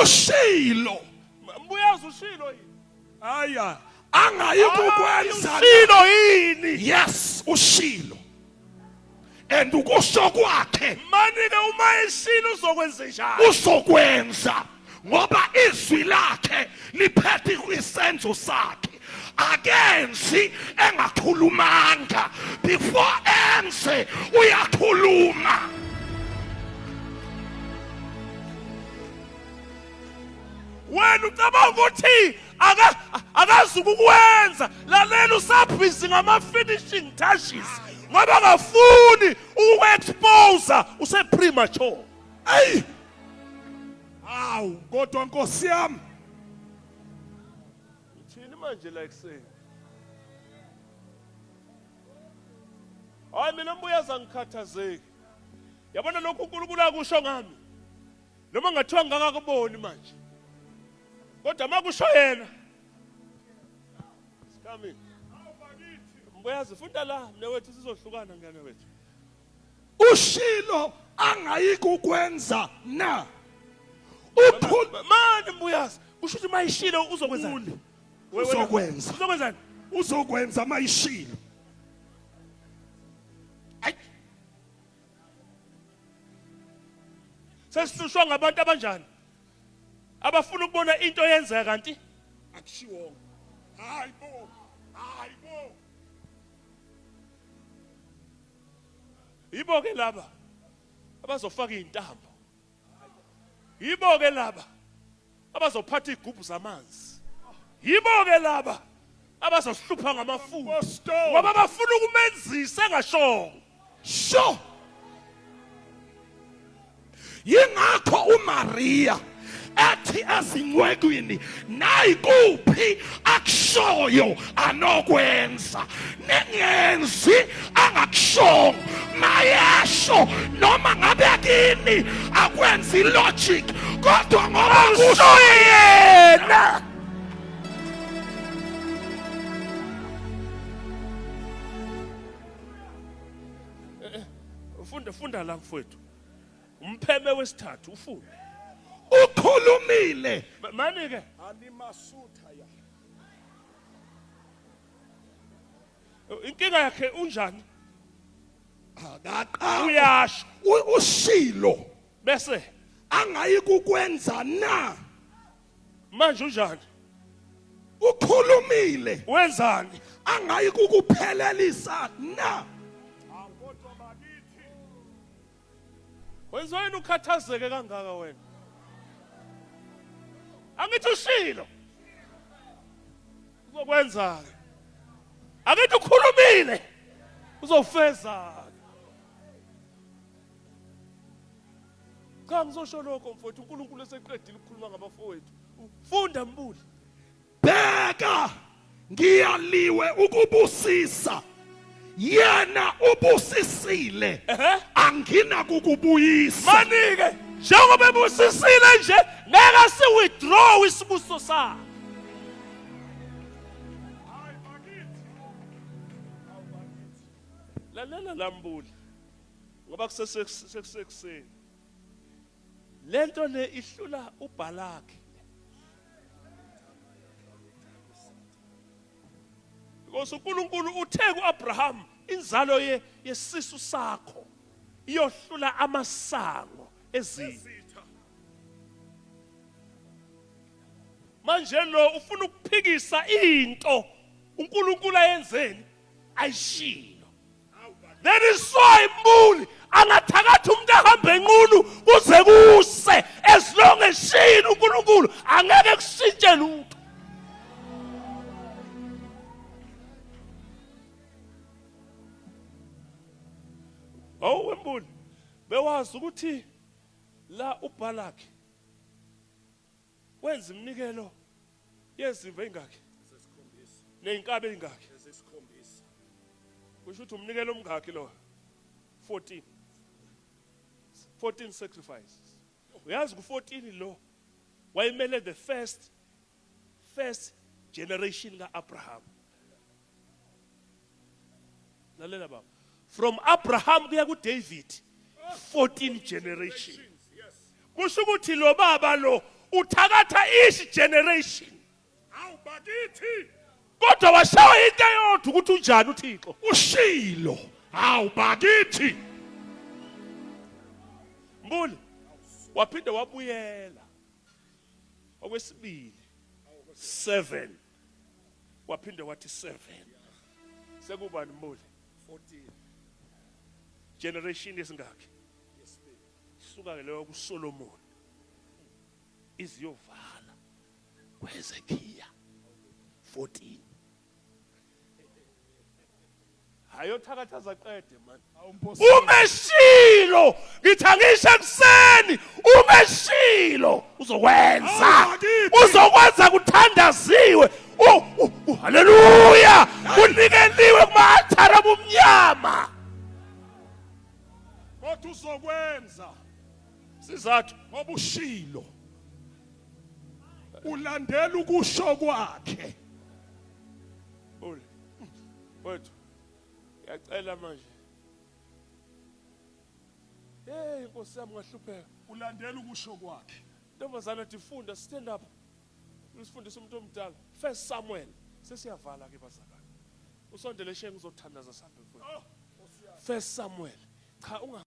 Ushilo. Mbuyazi ushilo yini? Aya, angayikukwenza. Ushilo yini? Yes, ushilo. And ukusho kwakhe Mani ke uma eshilo uzokwenza njani? Uzokwenza ngoba izwi lakhe liphethe isenzo sakhe. Akenzi engakhulumanga. Before enze uyakhuluma. Wena ucabanga ukuthi aka akazi ukukwenza. Lalela, usabhizi ngama finishing touches ngoba akafuni ukuexpose, use premature. Ey! Awu kodwa Nkosi yami. Uthini manje la ekuseni? Hayi mina mbuyaza ngikhathazeki. Yabona lokhu uNkulunkulu akusho ngami. Noma ngathiwa ngingakakuboni manje. Kodwa makusho yena. It's coming. Mbuyazi funda la mnewethu sizohlukana ngane wethu. Ushilo angayikukwenza na? Ukhul Manje mbuyazi kusho ukuthi mayishilo uzokwenzani? Uzokwenza. Uzokwenzani? Uzokwenza mayishilo. Ayi. Sesihlushwa ngabantu abanjani? Abafuna ukubona into yenzeka kanti akushiwongo. Hayibo. Hayibo. Yibo ke laba abazofaka izintambo. Yibo ke laba abazophatha igubhu zamanzi. Yibo ke laba abazohlupha ngamafutha ngoba bafuna ukumenzisa engashongo. Sho. Yingakho uMaria ethi ezincwekwini nayikuphi akushoyo anokwenza, ningenzi angakushongo. Mayesho noma ngabe kini akwenzi logic, kodwa ngoba kusho yena. Funda, funda la mfowethu. Umpheme wesithathu ufunde. Ukhulumile. Mani ke? Animasutha ya. Inkinga yakhe unjani? Akaqa. Uyasho. Ushilo. Bese angayikukwenza na? Manje unjani? Ukhulumile. Wenzani? Angayikukuphelelisa na? Wenziwa yini ukhathazeke kangaka wena? Angithi ushilo. Uzokwenza ke. Angithi ukhulumile. Uzofeza ke. Cha ngizosho lokho mfowethu, uNkulunkulu eseqedile ukukhuluma ngabafowethu. Funda mbuli. Bheka ngiyaliwe ukubusisa, yena ubusisile, angina kukubuyisa. Manike njengoba ebusisile nje ngeke si withdraw isibusiso sakhe. Lalela lambuli ngoba kusesekuseni. Lento le ihlula uBhalaki. Because uNkulunkulu uthe kuAbraham inzalo ye yesisu sakho iyohlula amasango ezitha. Manje lo ufuna ukuphikisa into uNkulunkulu ayenzeni ayishilo. That is why mbuli angathakatha umuntu ahambe enqunu kuze kuse, as long as shilo uNkulunkulu angeke kushintshe lutho. Oh wembuli bewazi ukuthi la uBhalaki wenza iminikelo yezimvu ey'ngakhi ney'nkabi ey'ngakhi? Kusho ukuthi umnikelo omngakhi lo? 14. 14 sacrifices. Uyazi ku-14 lo wayemele the first generation ka-Abraham. Lalela baba, from Abraham kuya kuDavid, 14 generation. Kusho ukuthi lo baba lo Uthakatha ish generation. Awu bakithi. Kodwa washawa into eyodwa ukuthi unjani uThixo. Ushilo. Awu bakithi. Mbuli waphinde wabuyela okwesibili 7 waphinde wathi 7 sekubani Mbuli 14 generation esingakhi suka ke leyo kuSolomon iziyovala kuHezekiya 14 hayi othakatha zaqede man umeshilo ngithi angisho ekuseni umeshilo uzokwenza uzokwenza kuthandaziwe haleluya kunikeliwe kuma-altare abumnyama Kodwa uzokwenza sizathu ngoba ushilo. Ulandela ukusho kwakhe. Ule. Wethu. Ngiyacela manje. Hey Nkosi yami ngahlupheka. Ulandela ukusho kwakhe. Ntombazana difunda stand up. Usifundisa umuntu omdala. First Samuel. Sesiyavala ke bazalwane. Usondele shenge uzothandaza sambe mfowethu. Oh, First Samuel. Cha unga